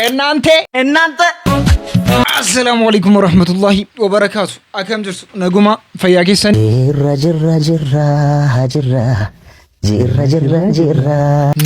እናንተ እናንተ Assalaamu alaikum warahmatullahi wabarakaatu. Akkam jirtu? Naguma fayyaa keessan? Jirra jirra jirra jirra jirra jirra jirra.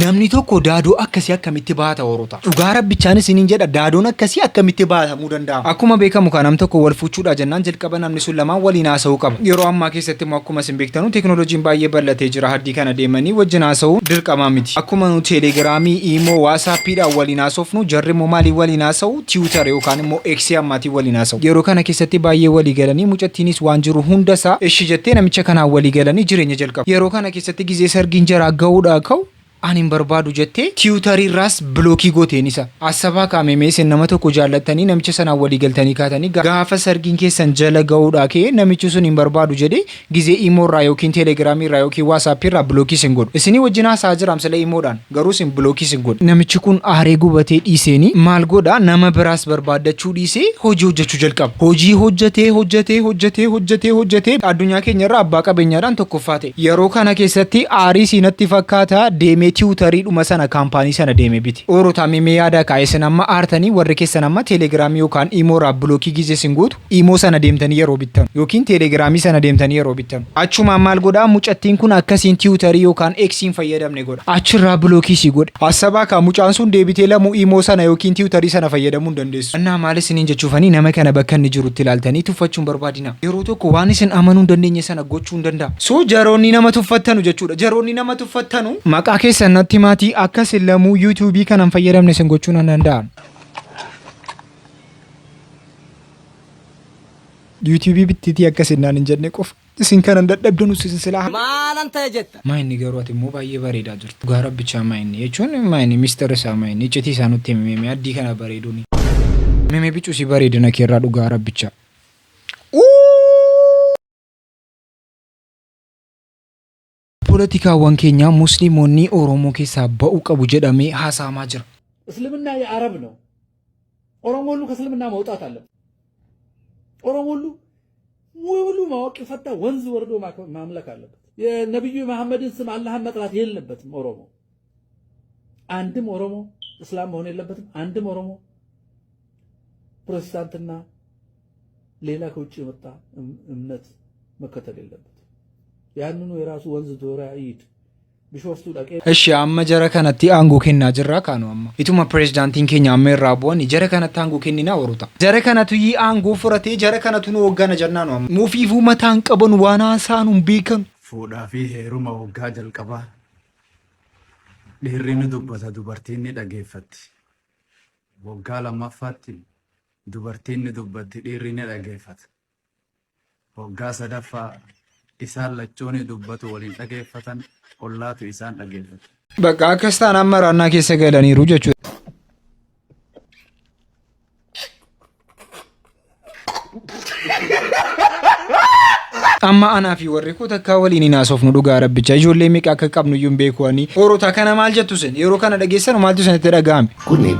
Namni tokko daadoo akkasii akkamitti baata horota? Dhugaa rabbichaan isiniin jedha, daadoon akkasii akkamitti baatamuu danda'a? Akkuma beekamu kan nam tokko wal fuuchuudha jennaan jalqaba namni sun lamaan waliin haasa'uu qaba. Yeroo ammaa keessatti immoo akkuma isin beektanu teekinooloojiin baay'ee bal'atee jira. Haddii kana deemanii wajjin haasa'uun dirqamaa miti. Akkuma nu Telegramii, Imo, WhatsAppiidhaan waliin haasofnu, jarri immoo maaliin waliin haasa'u? Twitter yookaan immoo X ammaatiin waliin haasa'u. Yeroo kana keessatti baay'ee walii galanii, mucattiinis waan jiru hunda isaa ishi jettee namicha kanaan walii galanii jireenya jalqabu. Yeroo kana keessatti gizee sargiin jaraa ga'uudhaa ka'u, ani hin barbaadu jettee Twitterii irraas blockii gooteen isa. Asabaa kaamemee isin nama tokko jaallattanii namicha sanaan walii galtanii kaatanii, gaafa sargiin keessan jala ga'uudhaa ka'ee namichi sun hin barbaadu jedhee gizee Imo irraa yookiin Telegramii irraa yookiin WhatsAppii irraa blockii isin godhu. Isinii wajjin haasa'aa jira sila Imodhaan, garuu isin blockii isin godhu. Namichi kun aaree gubatee dhiiseeni maal godhaa? Nama biraas barbaaddachuu dhiisee hojii hojjechuu jalqaba. Hojii hojjetee hojjetee hojjetee hojjetee hojjetee addunyaa keenya irraa abbaa qabeenyaadhaan tokkoffaa ta'e. Yeroo kana keessatti aarii siinatti fakkaata, deemee Twitterii dhuma sana, kaampaanii sana deemee bite. Oorotaa, mee yaada kaa'e, isin amma aartanii warri keessan amma Telegramii yookaan Imo irraa blockii gizee isin gootu, Imo sana deemtanii yeroo bittan yookiin Telegramii sana deemtanii yeroo bittan. Achumaan maal godhaa? Mucattiin kun akkasiin Twitterii yookaan Xiin fayyadamne godha. Achirraa blockii sii godhe. Asabaa kaa, mucaan sun deebitee lamuu Imo sana yookiin Twitterii sana fayyadamuu hin dandeessu. Annaa maal isiniin jechuufanii, nama kana bakka inni jirutti ilaaltanii tuffachuun barbaadina. Yeroo tokko waan isin amanuu hin dandeenye sana gochuu hin danda'a. So jaroonni nama tuffattanu jechuudha. Jaroonni nama tuffattanu, maqaa keessan natti maatii, akka isin lamuu YouTubeii kanan fayyadamne isin gochuu nan danda'an. YouTubeii bittiitii akka isin naan hin jenne qofa. Isin kanan dadhabdanu isin silaa. Maalan ta'e jetta? Maa inni garuu ati immoo baay'ee bareedaa jirtu. Dhugaa rabbichaa, maa inni jechuun, maa inni mistira isaa, maa inni iccitii isaa nutti himi mee, addii kana bareeduuni. Meme bicuu si bareedina keerraa, dhugaa rabbichaa. Poolitikaawwan keenyaa Musliimonni Oromoo keessaa ba'uu qabu jedhamee haasa'amaa jira. እስልምና የአረብ ነው። ኦሮሞ ሁሉ ከእስልምና መውጣት አለበት። ኦሮሞ ሁሉ ሙሉ ማወቅ የፈታ ወንዝ ወርዶ ማምለክ አለበት። የነቢዩ መሐመድን ስም አላህን መጥራት የለበትም። ኦሮሞ፣ አንድም ኦሮሞ እስላም መሆን የለበትም። አንድም ኦሮሞ ፕሮቴስታንትና ሌላ ከውጭ የመጣ እምነት መከተል የለበትም። ያንኑ የራሱ ወንዝ ዙሪያ ይሂድ። ቢሾፍቱ dhaqee Ishi amma jara kanatti aangoo kennaa jirraa kaanu amma. Ituma pireezidaantiin keenya amma irraa bu'an jara kanatti aangoo kenninaa waruta. Jara kanatu yi aangoo fudhatee jara kanatu nu hooggana jennaanu amma. Mufiifuu mataan qaban, waan haasa'an hin beekan. Fuudhaa fi heeruma waggaa jalqabaa dhiirri ni dubbata, dubartiin ni dhageeffatti. Waggaa lammaffaatti dubartiin ni dubbatti, dhiirri ni dhageeffata. Waggaa sadaffaa isaan lachuu ni dubbatu, waliin dhageeffatan, ollaatu isaan dhageeffata. Bakka akkas ta'an amma raannaa keessa galaniiru jechuudha. Amma anaa fi warri koo takkaa waliin hin haasofnu, dhugaa rabbicha. Ijoollee meeqa akka qabnu iyyuu hin beeku ani. Hoorota, kana maal jettu isin? Yeroo kana dhageessan maaltu isinitti dhaga'ame? Kuni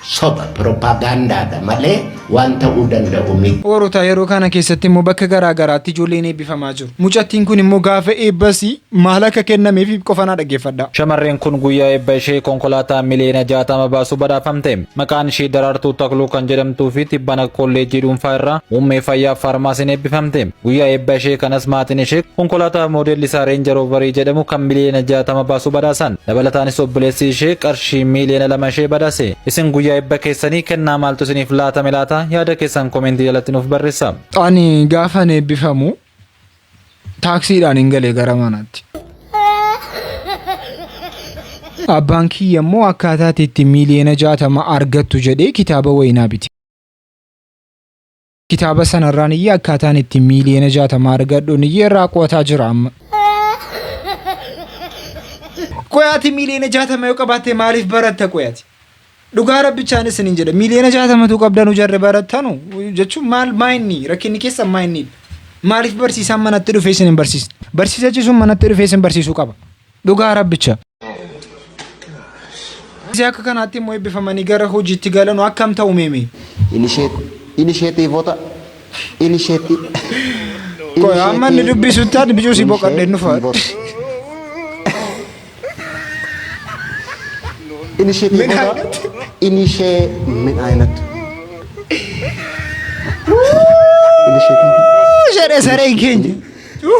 soba piroopagaandaadha malee waan ta'uu danda'u miti. Hoorota, yeroo kana keessatti immoo bakka garaa garaatti ijoolleen eebbifamaa jiru. Mucattiin kun immoo gaafa eebbasii maal akka kennameef qofa naa dhaggeeffadha. Shamarreen kun guyyaa eebba ishee konkolaataa miliyoona 60 baasu badhaafamte. Maqaan ishee Daraartuu Takluu kan jedhamtuu fi tibbana kolleejjii dhuunfaa irraa muummee fayyaa faarmaasiin eebbifamte. Guyyaa eebba ishee kanas maatiin ishee konkolaataa moodelli isaa Range Roverii jedhamu kan miliyoona 60 baasu badhaasan. Dabalataanis obboleessi ishee qarshii miliyoona 2 ishee badhaase. Isin guyyaa eebba keessanii kennaa maaltu isiniif laatame laata? Yaada keessan commentii jalatti nuuf barreessaa. Ani gaafan eebbifamu taaksiidhaan hin galee gara manaatti. Abbaan kiyya immoo akkaataa itti miliyoona 60 argattu jedhee kitaaba wayinaa bite. Kitaaba sanarraan iyyee akkaataan itti miliyoona 60 argadhuun iyyee irraa qo'ataa jira amma. Qo'aati, miliyoona 60 yoo qabaatte maaliif baratta qo'aati? Dhugaa rabbichaan isiniin jedha, miliyoona 60tu qabdanu jarre barattanu jechuun maal? Maa inni rakkinni keessan maa inni? Maaliif barsiisaan manatti dhufee isin hin barsiisne? Barsiisachi sun manatti dhufee isin barsiisuu qaba. Dhugaa rabbicha. Isii akka kanaatti immoo eebbifamanii gara hojiitti galanu akkam ta'u meeme? Inisheetiivota inisheetii Qoy, amma inni dubbisutti ani bicuu si boqadheen dhufa. Inisheetiivota. Inishee ምን አይነት initiative Jedhe sareen keenya.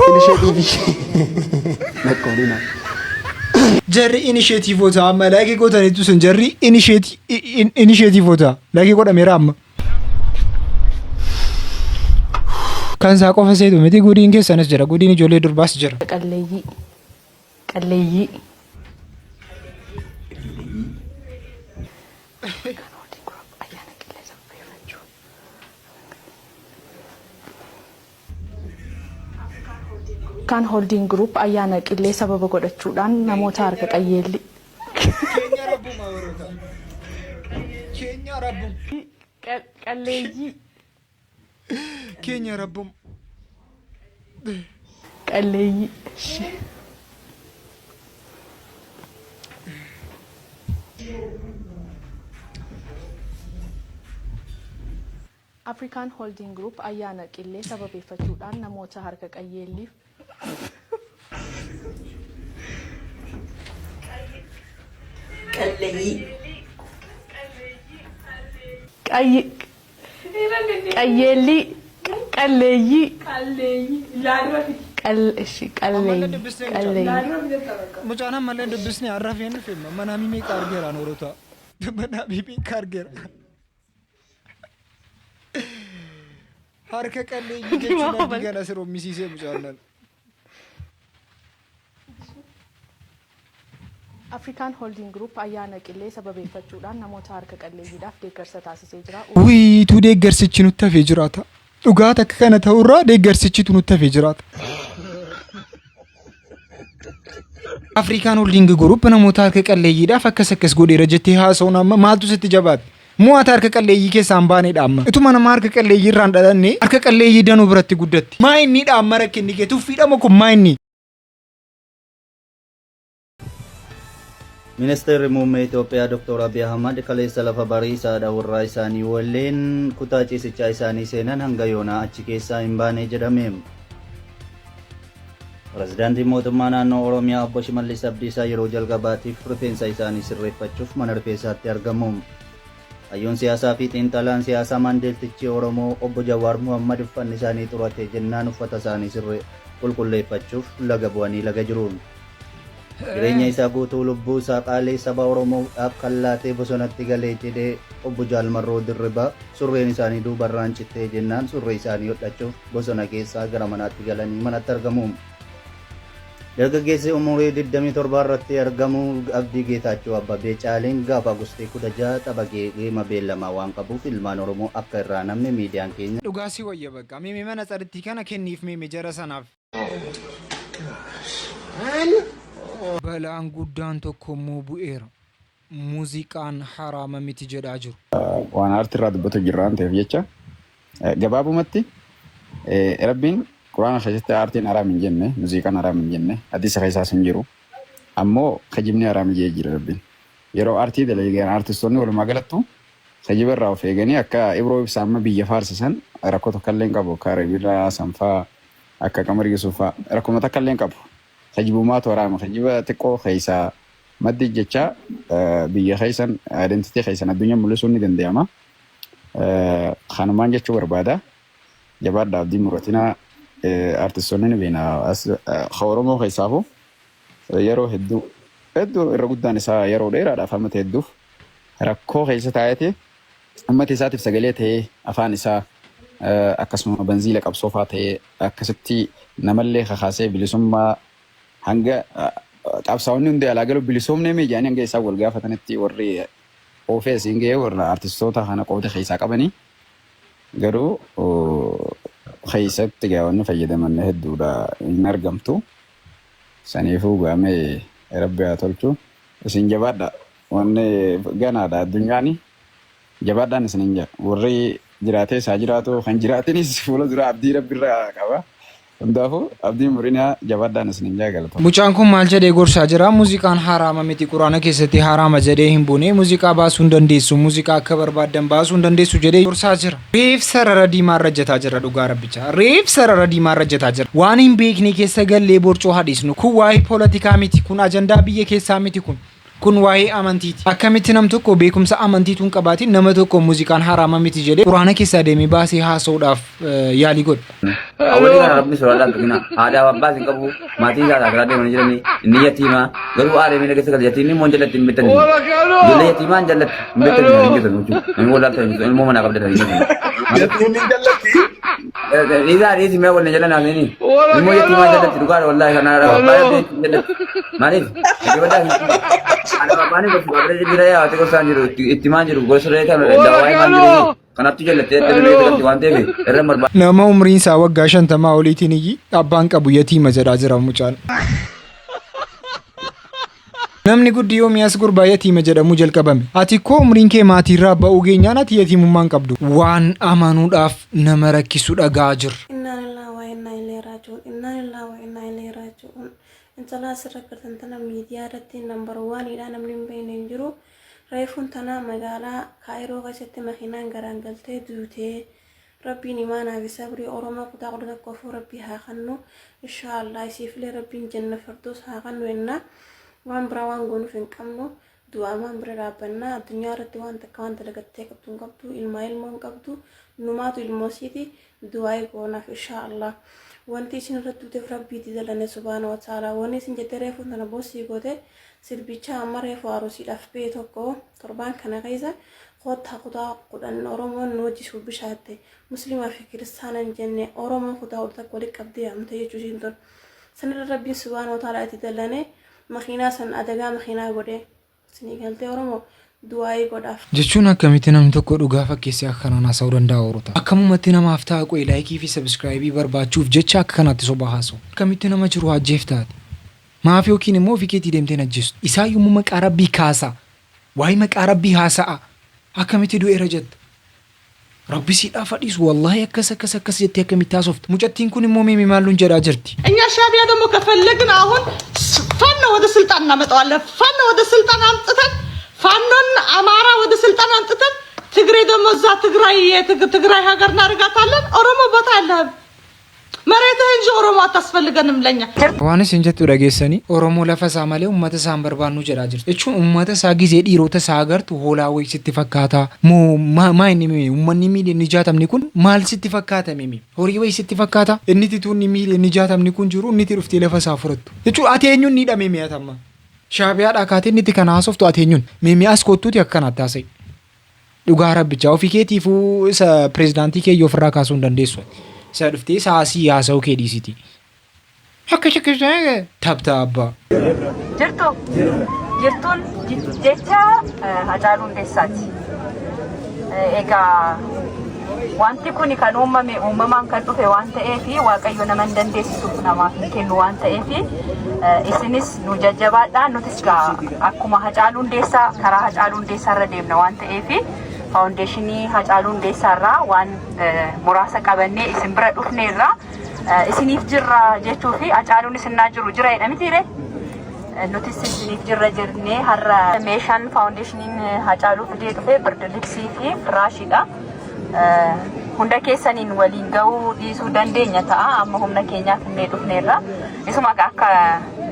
Initiative lakkoofnina. Jarri inisheetiivota amma like gootaniitu sun jarri inisheetiivota like godhameera amma. Kan isaa qofa seetu miti gudiin keessanis jira gudiin ijoollee durbaas jira. Qalleeyyii. Qalleeyyii. Kan holding group ayyaana qilleensa fayyadachuu. Kan holding group ayyaana qillee sababa godhachuudhaan namoota harka qayyeelli. Keenya rabbuma warroota. Keenya rabbuma. Qalleeyyii. Keenya rabbuma. Qalleeyyii. Afrikaan Holding Group ayyaana qillee sababeeffachuudhaan namoota harka qayyeelliif Qayyeellii qalleeyyii Ammallee qalleeyyii dubbisnee mucaa. Qalleeyyii. Mucaan ammallee dubbisnee har'a fe'een dhufe mana meeqa argeera noorota. Mana meeqa argeera. Harka qalleeyyii jechuun adii kana siroomisiisee mucaan nan. Afrikaan Holding Group ayyaana qillee sababeeffachuudhaan namoota harka qalleeyyiidhaaf deeggarsa taasisee jira. Wiituu deeggarsichi nutti hafee jiraata. Dhugaa takka kana ta'urraa deeggarsichitu nutti hafee jiraata. Afrikaan Holding Group namoota harka qalleeyyiidhaaf akkas akkas godheera jettee haasa'uun amma maaltu sitti jabaate? Mo'ata harka qalleeyyii keessaa hin baanedha amma. Ituma nama harka qalleeyyii irraan dhalanne harka qalleeyyii danuu biratti guddatti. Maa inni dha amma rakkinni kee tuffiidha moo kun maa inni? Ministeerri muummee Itoophiyaa Dr. Abiy Ahmad kaleessa lafa bariisaa haadha warraa isaanii waliin kutaa ciisichaa isaanii seenan hanga yoonaa achi keessaa hin baane jedhame. Pirezidaantiin mootummaa naannoo Oromiyaa obbo Shimallis Abdiisaa yeroo jalqabaatiif rifeensa isaanii sirreeffachuuf mana rifeensaatti argamu. Hayyuun siyaasaa fi xiinxalaan siyaasaa maandeeltichi Oromoo obbo Jawaar Muhammad uffanni isaanii xurate jennaan uffata isaanii sirree qulqulleeffachuuf laga bu'anii laga jiru. Jireenya isaa guutuu lubbuu isaa qaalii saba Oromoodhaaf kan laatee bosonatti galee jedhee obbo Jaal Marroo Dirribaa surreen isaanii duubarraan cittee jennaan surree isaanii hodhachuuf bosona keessaa gara manaatti galanii manatti argamu. Dargaggeessi umurii 27 irratti argamu Abdii Geetaachoo Abbabee Caaliin gaafa Agustii 16 tapha geema beellamaa waan qabuuf ilmaan Oromoo akka irraa namni miidiyaan keenya Dhugaa si wayya bakka. Mimi mana tsaritti kana kenniif mimi jara sanaaf. Balaan guddaan tokko immoo bu'eera. Muuziqaan haraama miti jedhaa jiru. Waan aartii irraa dubbatu jirra waan ta'eef jecha gabaabumatti Rabbiin Quraana keessatti aartiin haraam hin jenne, muuziqaan haraam hin jenne, hadiisa keessaas hin jiru. Ammoo kijibni haraam jee jira Rabbiin. Yeroo aartii dalagan aartistoonni walumaa galattu kijiba irraa of eeganii akka Ibroo Ibsaa amma biyya faarsisan rakkoo tokko illee hin qabu. Akka Rabiirraa Sanfaa akka Qamar Yuusuf faa rakkuma takka illee hin qabu. Kijibumaatu haraama. Kijiba xiqqoo keessaa maddi jecha biyya keessan identity keessan addunyaa mul'isuun ni danda'ama. Kanumaan jechuu barbaada. Jabaadhaa abdii muratinaa artistoonni ni beena. Oromoo keessaafu yeroo hedduu hedduu irra guddaan isaa yeroo dheeraadhaaf hammata hedduuf rakkoo keessa taa'eeti ummata isaatiif sagalee ta'ee afaan isaa akkasuma banziila qabsoofaa ta'ee akkasitti namallee kakaasee bilisummaa hanga qabsaa'onni hundi alaa galu bilisoomnee mee jedhanii hanga isaan wal gaafatanitti warri oofee asiin ga'ee warra artistoota kana qooda keessaa qabanii garuu keessatti gaa wanni fayyadaman hedduudha hin argamtu. Saniifuu gaamee Rabbi haa tolchu. Isin jabaadha. Wanni ganaadha addunyaani. Jabaadhaan isinin jedha. Warri jiraatee isaa jiraatu kan jiraatinis fuula dura abdii Rabbi irraa qaba. Hundaafuu abdii murinaa jabaadhaan isinin jedha galatoomaa. Mucaan kun maal jedhee gorsaa jira? Muuziqaan haraama miti Quraana keessatti haraama jedhee hin buune. Muuziqaa baasuu hin dandeessu. Muuziqaa akka barbaaddan baasuu hin dandeessu jedhee gorsaa jira. Reef sarara diimaa irra ejjetaa jira dhugaa rabbichaa. Reef sarara diimaa irra ejjetaa jira. Waan hin beekne keessa gallee borcoo hadhiisnu. Kun waa'ee poolitikaa miti. Kun ajandaa biyya keessaa miti kun. Kun waa'ee amantiiti. Akkamitti nam tokko beekumsa amantiitu hin qabaatin nama tokko muuziqaan haraama miti jedhee quraana keessaa deemee baasee haasa'uudhaaf yaalii godha. Awwalii kana rabbi sodaadhaan tuqina. Haadhaa fi abbaas hin qabu. Maatiin isaa irraa deemanii jiranii. Inni yatiima. Garuu aaree miila keessa gala. Yatiimni immoo hin jallatti hin beektani. Ijoollee yatiimaa hin jallatti hin beektani hin jettan jechuudha. Namni wallaalta hin jettan. Ilmoo manaa qabdatan hin jettan. Yatiimni hin jallatti. Dhiisaa dhiisi mee waliin jala naasini. Ilmoo yatiimaa jallatti dhugaadha wallaahi kana abbaa hin jallatti. Maaliif? Haadha abbaan gorsu qabdee bira yaa'ate gorsaan jiru itti maan jiru gorsa reekaa daawaa himaan jiru. Kanattu jallattee itti beekamti waan ta'eef irra hin barbaadu. Nama umriin isaa waggaa 50 oliitiin iyyi abbaan qabu yatiima jedhaa jira mucaan. Namni guddi yoomii as gurbaa yatiima jedhamuu jalqabame. Ati koo umriin kee maatiirraa ba'uu geenyaan ati yatiimummaa hin qabdu. Waan amanuudhaaf nama rakkisu dhaga'aa jirra. Innaa lillaah wa innaa ilayhi raaji'uun Innaa lillaah wa innaa ilayhi raaji'uun Intala asirra gartan tana miidiyaa irratti number one dha namni hin beekne hin jiru. Reefuun tana magaalaa Kaayiroo keessatti makiinaan garaan galtee duutee. Rabbiin imaanaa fi sabrii Oromoo kutaa 11fuu Rabbii haa kannu. Inshaa Allah isiifilee Rabbiin janna firdoos haa kannu jenna. Waan biraa waan goonuuf hin qabnu. Du'aamaan bira dhaabbanna. Addunyaa irratti waan takka waan dalagattee qabdu hin qabdu. Ilmaa ilmoo hin qabdu. Numaatu ilmoo isiiti. Du'aayi goonaaf inshaa Allah. Wanti isin irratti duuteef Rabbiiti dalane subhaana wa ta'ala. Wanni isin jettee reefuun tana bossii goote Sirbicha amma reefu arusiidhaaf ba'e tokko torbaan kana keessa koottaa kutaa 10 Oromoon nu wajji shubbishaa jette. Muslimaa fi kiristaana hin jenne Oromoo kutaa 11 walitti qabdee yaamte jechuu isiin tun. Sanirra Rabbiin subhaana wa ta'ala itti dallane makiinaa san adagaa makiinaa godhe. Isinii galtee Oromoo du'aa'ii godhaaf. Jechuun akkamitti namni tokko dhugaa fakkeessee akka kanaan haasa'uu danda'a Orotaa? Akkamumatti namaaf ta'a qoyi like fi subscribe barbaachuuf jecha akka kanaatti soba haasa'u? Akkamitti nama jiru ajjeefta ati? Maaf yookiin immoo ofii keetii deemtee hin ajjeestu? Isaayyuu immoo maqaa Rabbii kaasaa. Waa'ee maqaa Rabbii haasa'a. Akkamitti du'eera jetta? Rabbi siidhaaf haa dhiisu wallaahi akkas akkas akkas jettee akkamitti haasofta? Mucattiin kun immoo mee maal nuun jedhaa jirti? እኛ ሻቢያ ደግሞ ከፈለግን አሁን ፋኖ ወደ ስልጣን እናመጣዋለን። ፋኖ ወደ ስልጣን አምጥተን ፋኖን አማራ ወደ ስልጣን አምጥተን ትግሬ ደግሞ እዛ ትግራይ ትግራይ ሀገር እናደርጋታለን። ኦሮሞ ቦታ የለህም መሬትህ እንጂ ኦሮሞ አታስፈልገንም ለኛ። Waan isin jettu dhageessanii Oromoo lafa isaa malee uummata isaa hin barbaannu jedhaa jirti. Jechuun uummata isaa gizee dhiirota isaa agartu hoolaa wayii sitti fakkaata. Moo maa inni mimi uummanni miiliyoonni 60ni kun maal sitti fakkaata mimi horii wayii sitti fakkaata. Inni tituunni miiliyoonni 60ni kun jiru inni itti dhuftee lafa isaa fudhattu. Jechuun ati eenyuun ni hidhame mi'a tamma. Shaabiyaadhaa kaatee inni itti kana haasoftu ati eenyuun mimi as kottuuti akka kanaatti haasa'i. Dhugaa rabbichaa ofii keetiifuu isa pirezidaantii kee ofirraa kaasuu hin dandeessu. Isa dhuftee isa asii haasa'uu kee dhiisiti. Akka tabta abbaa. Jirtu jirtuun jecha Hacaaluu Hundeessaati. Egaa wanti kun kan uumame uumamaan kan dhufe waan ta'eef Waaqayyo nama hin dandeessisuuf namaaf hin kennu waan ta'eef isinis nu jajjabaadhaa nutis gaa akkuma Hacaaluu Hundeessaa karaa Hacaaluu Hundeessaa irra deemna waan ta'eef faawundeeshinii Hacaaluu Hundeessaa irraa waan muraasa qabannee isin bira dhufneerra isiniif jirra jechuu fi Hacaaluun isinnaa jiru jira jedha mitiire. Nutis isiniif jirra jennee har'a meeshaan faawundeeshiniin Hacaaluu fidee dhufe birdilibsii fi firaashiidha. Hunda keessaniin waliin ga'uu dhiisuu dandeenya ta'a amma humna keenyaaf illee dhufneerra. Isuma akka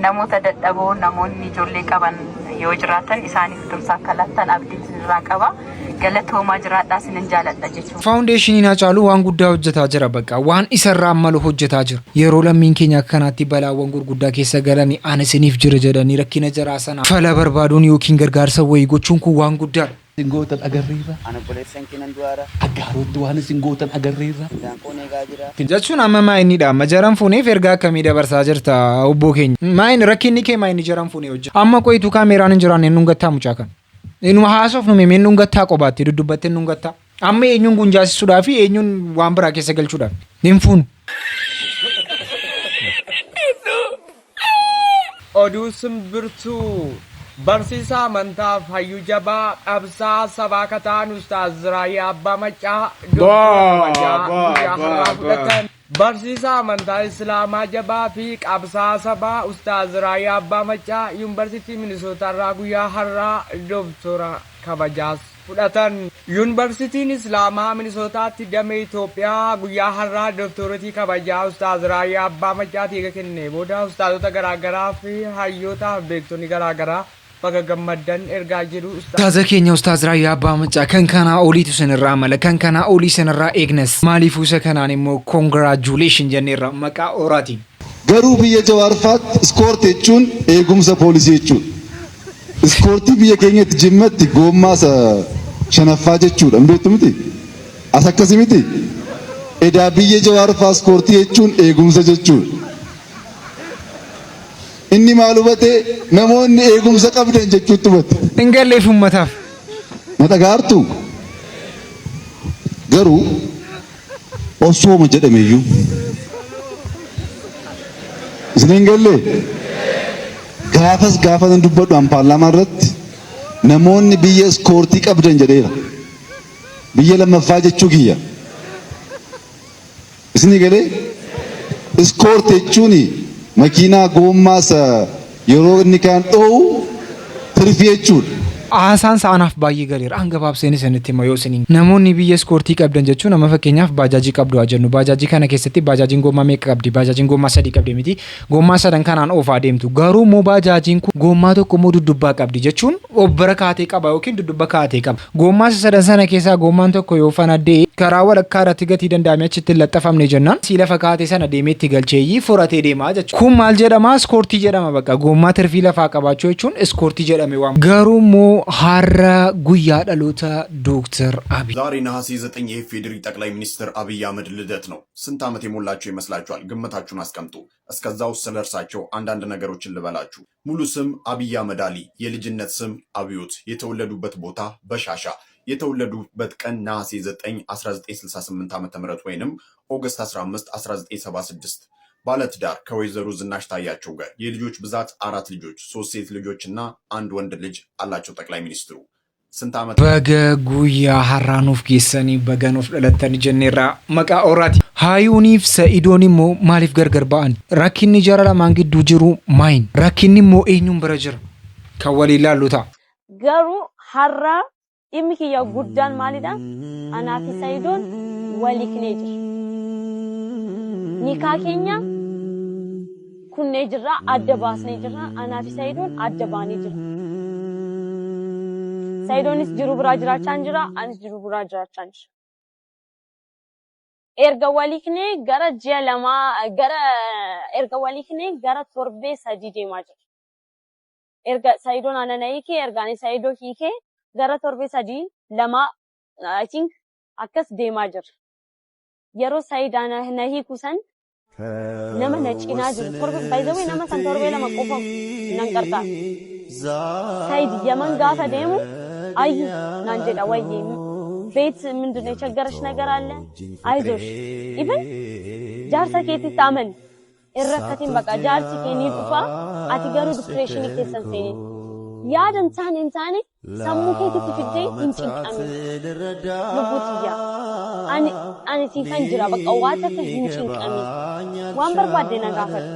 namoota dadhaboo namoonni ijoollee qaban yoo jiraatan isaaniif tumsa akka laattan abdii irraa qaba. Galatoomaa jiraadhaa isinin jaaladha jechuudha. Faawundeeshiniin Hacaaluu waan guddaa hojjetaa jira bakka waan isarraa malu hojjetaa jira. Yeroo lammiin keenya akka kanaatti balaawwan gurguddaa keessa galanii ana isiniif jira jedhanii rakkina jaraa sana fala barbaaduun yookiin gargaarsa wayii gochuun kun waan guddaadha. Isin gootan agarreerra. Ana obboleessan kee nan du'aara. Aggaarotti waan isin gootan agarreerra. Indaanqoon eegaa jira. Jechuun amma maa inni dha amma jaran fuuneef ergaa akkamii dabarsaa jirta obboo keenya. Maa inni rakkinni kee maa inni jaran fuunee hojjeta. Amma qoyituu kaameeraan hin jiraanne nun gattaa mucaa kana. Inuma haasofnu mee nun gattaa qobaatti dudubbatte nun gattaa. Amma eenyuun gunjaasisuudhaa fi eenyuun waan biraa keessa galchuudhaaf. Hin fuunu. Oduu simbirtuu Barsiisaa amantaaf hayyuu jabaa qabsaa sabaa kataan Ustaaz Raayyaa Abbaa Maccaa Dooktora kabajaa guyyaa har'aa fudhatan. Barsiisaa amantaa Islaamaa jabaa fi qabsaa sabaa Ustaaz Raayyaa Abbaa Maccaa Yuunivarsiitii Minisootaarraa guyyaa har'aa Dooktora kabajaas fudhatan. Yuunivarsiitiin Islaamaa Minisootaatti damee Itoophiyaa guyyaa har'aa Dooktoreetii kabajaa Ustaaz Raayyaa Abbaa Maccaatii eega kennee booda Ustaazota garaagaraa fi hayyootaa fi beektonni garaagaraa Baga gammaddan ergaa jedhu Ustaaza keenya Ustaaz Raayyaa Abbaa Maccaa kan kanaa oliitu isinirraa mala, kan kanaa olii isinirraa eegnas. Maaliifuu isa kanaan immoo congratulation jenneerra maqaa Oraatiin. Garuu biyya Jawaar faatti iskoorti jechuun eegumsa poolisii jechuudha. Iskoortii biyya keenyatti Jimmatti goommaa isa shanaffaa jechuudha. Hin beektu miti? As akkasi miti? Edaa biyya Jawaar faa iskoortii jechuun eegumsa jechuudha. Inni maal hubate? Namoonni eegumsa qabdan jechuutti hubate. Hin galleef ummataaf. Na dhaga'aartuu? Garuu osooma jedhameyyuu. Isin hin gallee? Gaafas gaafa nan dubbadhu an paarlaamaa irratti namoonni biyya iskoortii qabdan jedheera. Biyya lammaffaa jechuu kiyya. Isinii galee? Iskoort jechuun makiinaa goommaa isa yeroo inni kaan dhoohu tirfii jechuudha. Haasaan isaa anaaf baay'ee galeera. An gabaabseen isinitti hima yoo isiniin. Namoonni biyya iskoortii qabdan jechuun amma fakkeenyaaf baajaajii qabdu haa jennu. Baajaajii kana keessatti baajaajiin goommaa meeqa qabdi? Baajaajiin goommaa sadii qabdi miti. Goommaa sadan kanaan oofaa deemtu. Garuu immoo baajaajiin kun goommaa tokko immoo duddubbaa qabdi jechuun of bira kaatee qaba yookiin dudubba kaatee qaba. Goommaa isa sadan sana keessaa goommaan tokko yoo fanaddee karaa walakkaa irratti gatii danda'amee achitti hin laxxafamne jennaan sii lafa kaatee sana deemee itti galcheeyyii furatee deemaa jechuudha. Kun maal jedhama? Iskoortii jedhama bakka. Goommaa tirfii lafaa qabaachuu jechuun iskoortii jedhame waamama. Garuu immoo har'a guyyaa dhaloota Dooktar Abiy. ዛሬ ነሐሴ 9 የኢፌዴሪ ጠቅላይ ሚኒስትር አብይ አህመድ ልደት ነው። ስንት ዓመት የሞላቸው ይመስላችኋል? ግምታችሁን አስቀምጡ። እስከዛው ስለ እርሳቸው አንዳንድ ነገሮችን ልበላችሁ። ሙሉ ስም አብይ አህመድ አሊ፣ የልጅነት ስም አብዮት፣ የተወለዱበት ቦታ በሻሻ፣ የተወለዱበት ቀን ነሐሴ 9 1968 ዓ.ም ወይንም ኦገስት 15 1976። ባለትዳር ከወይዘሮ ዝናሽ ታያቸው ጋር፣ የልጆች ብዛት አራት ልጆች፣ ሶስት ሴት ልጆች እና አንድ ወንድ ልጅ አላቸው። ጠቅላይ ሚኒስትሩ ስንት ዓመት Baga guyyaa har'aa nuuf geessanii, baga nuuf dhalattanii jenneerra maqaa Oraati. Haayuuniif Sa'idoon immoo maaliif gargar ba'an? Rakkinni jara lamaan gidduu jiru maayin? Rakkinni immoo eenyuun bira jira? Kan waliin laallu ta'a. Garuu har'a dhimmi kiyya guddaan maalidha? Anaa fi Sayidoon wal hiiknee jirra. Nikaa keenya kunnee jirra, adda baasnee jirra. Anaa fi Sayidoon adda baanee jirra. Sayidoonis jiruu biraa jiraachaa jira, anis jiruu biraa jiraachaa jira. Erga wal hiiknee gara ji'a lamaa, gara erga wal hiiknee gara torbee 3 deemaa jira. Erga Sayidoon ana na hiikee, erga ani Sayidoo hiikee gara torbee 3 2, I think, akkas deemaa jira. Yeroo Sayid ana na hiiku san nama na cinaa jiru torbe, by the way, nama san torbee 2 qofa nan qarqaara. Sayid Yaman gaafa deemu ayyu naan jedha, wayye ቤት ምንድን ነው የቸገረሽ ነገር አለ? አይዞሽ, even jaarsa keetitti amani, hin rakkatin, baqa jaarsi kee ni dhufa, ati garuu depressionii keessa hin seenin. Yaada hin taane sammuu keetitti fiddee hin cinqamin. Lubbuu tiyya. Ani siifan jira, bakka waa takka hin cinqamin. Waan barbaadde na gaafadhu.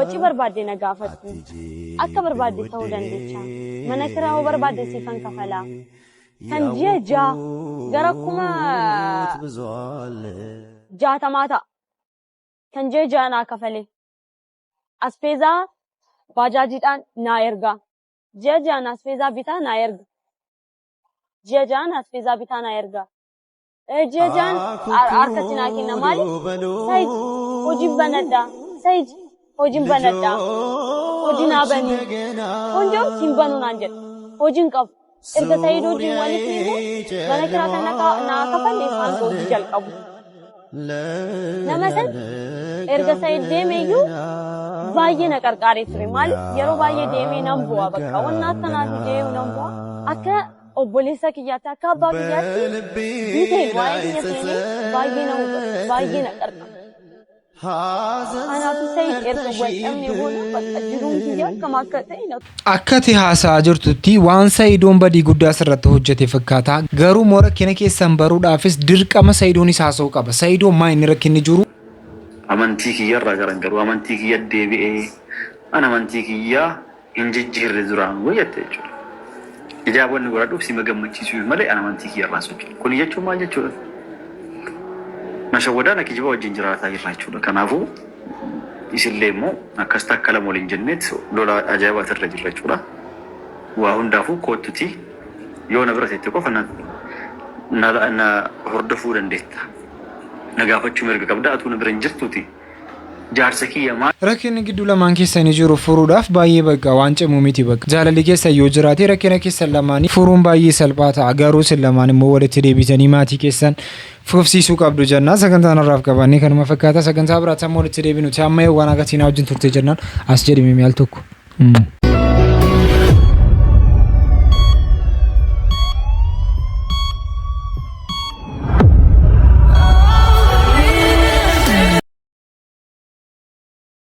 Waci barbaadde na gaafadhu. Akka barbaadde ta'uu dandeecha. Mana kiraa hoo barbaadde siifan kafalaa. Kan ji'a 6 gara 60,000 ta'a. Kan ji'a 6 naa kafalee. Aspeezaa baajaajiidhaan naa ergaa. Ji'a ji'aan aspeezaa bitaa naa erga. Ji'a ji'aan aspeezaa bitaa naa ergaa. Ji'a ji'aan harkatti naa kenna. Maaliif? Sayid, hojiin banadhaa. Sayid, hojiin banadhaa. Hojii naa banii. Honjoo hin banu naan jedha. Hojiin qabu. Erga Sayid hojiin walitti immoo mana kiraa kan naa kafalle isaan hojii jalqabu. Nama san erga Sayid deeme iyyuu baay'ee na qarqaaree ture. Maaliif, yeroo baay'ee deemee nan bu'a bakka. Wanna akkanaati deemu nan bu'a. Akka obboleessa kiyyaatti, akka abbaa kiyyaatti bitee waa'ee kiyya seenee baay'ee na hubata, baay'ee na qarqara. Kanaafuu Sayid erga wal dhabne booda bakka jiruun kiyya akkam akka ta'e na Akka ati haasa'aa jirtutti waan Sa'idoon badii guddaa sirratti hojjete fakkaata. Garuu immoo rakkina keessan baruudhaafis dirqama Sa'idoonis haasa'uu qaba. Sa'idoon maa inni rakkinni jiru? Amantii kiyyarraa garan garuu amantii kiyya deebi'ee an amantii kiyyaa hin jijjiirre duraan jette jechuudha. Hijaabonni godhadhuuf sima gammachiisuuf malee an amantii kiyyarraa socho'u. Kuni jechuun maal jechuudha? Na shawwadaan kijiba wajjin jiraataa jirra jechuudha. Kanaafuu isillee immoo akkas takka lama waliin jenneet lola ajaa'ibaati irra jirra jechuudha. Waa hundaafuu koottutii yoo na bira teette qofa na na na hordofuu dandeetta. Na gaafachuu mirga qabda atuu na bira hin jirtuuti. Jaarsa kiyya maal Rakkinni gidduu lamaan keessanii jiru furuudhaaf baay'ee bakka waan cimu miti bakka. Jaalalli keessan yoo jiraate rakkina keessan lamaanii furuun baay'ee salphaa ta'a. Garuu isin lamaan immoo walitti deebitanii maatii keessan fufsiisuu qabdu jennaan sagantaan har'aaf qabannee kanuma fakkaata. Sagantaa biraatti amma walitti deebinuti amma yoo waan akkasii na wajjin turte jennaan as jedhime mi'aal tokko.